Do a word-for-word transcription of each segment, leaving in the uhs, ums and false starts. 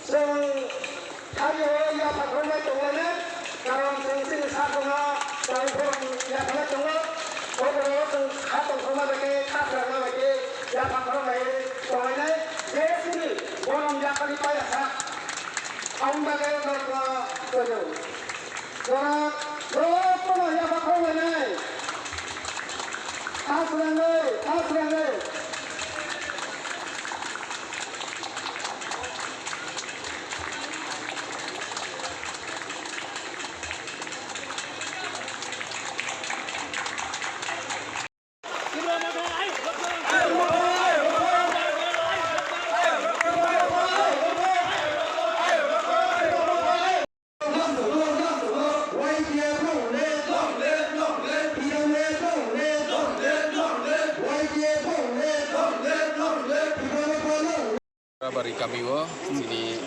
Chwng sari o yapha khoroknai tonglainai, karon chwng chini sakno chwng borom yapharnai tongo. O borok chwng kha tongthokma bai khe, kha swrangma bai khe yapha khoroknai tonglainai. Je chini borom yaphani paya sa, aboni bagwi norokno koido. Jora, jotono yapha khoroknai. Kha swrangwi, kha swrangwi. Rabari kami o chini,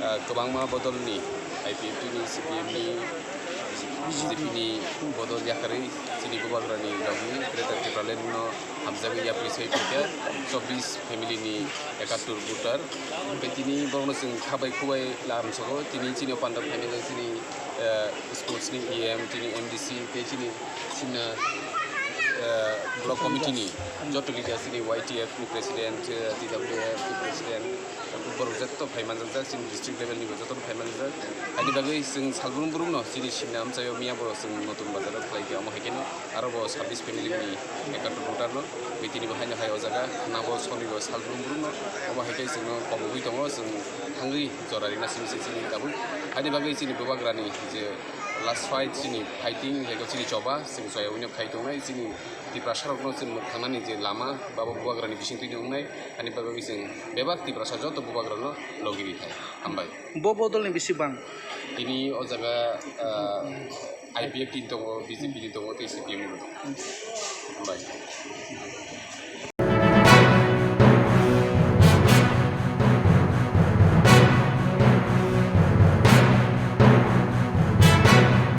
ah, kwbangma bodol ni I P F T ni, C P M ni, B J P ni bodol yakarwi chini bubagrani rokni Greater Tipraland no hamjagwi yapri sai phikha chobbish family ni ekattor voter. Tei tini borokno chwng khabai khubai lamsogo, tini chini panda phainai chini, eh, sports ni E M, chini M D C tei chini, chini, eh, block committee ni joto leader, chini Y T F ni president, eh, T W F ni president, borok joto phai manjak, chini district level ni bo joto phai manjak. Haini bagwi chwng salbrum brum no chini sinna amchaio miya bo chwng notun bazar o khlai khe, omo hai kheno aro bo sabbish family ni ekattor voter no. Tini bo haino hai o jaga khna bo soni bo salbrum brum no, omo hai khe chwngno kobogwi tongo, chwng thangwi jora rina simi se chini tabuk. Haini bagwi chini bubagrani je last fight, chini fighting, ego chini choba, chwng soya wino khai tongnai, chini Tiprasa rokno chwng mwkhangnani je lama, babo bubagrani bisingtwi wngnai, haini bagwi chwng bebak Tiprasa joto bubagrano logi rithai. Hambai. Bo bodolni bisi bang? Tini o jaga, ah, I P F T ni tongo, B J P ni tongo, tei C P M ni tongo. Hambai.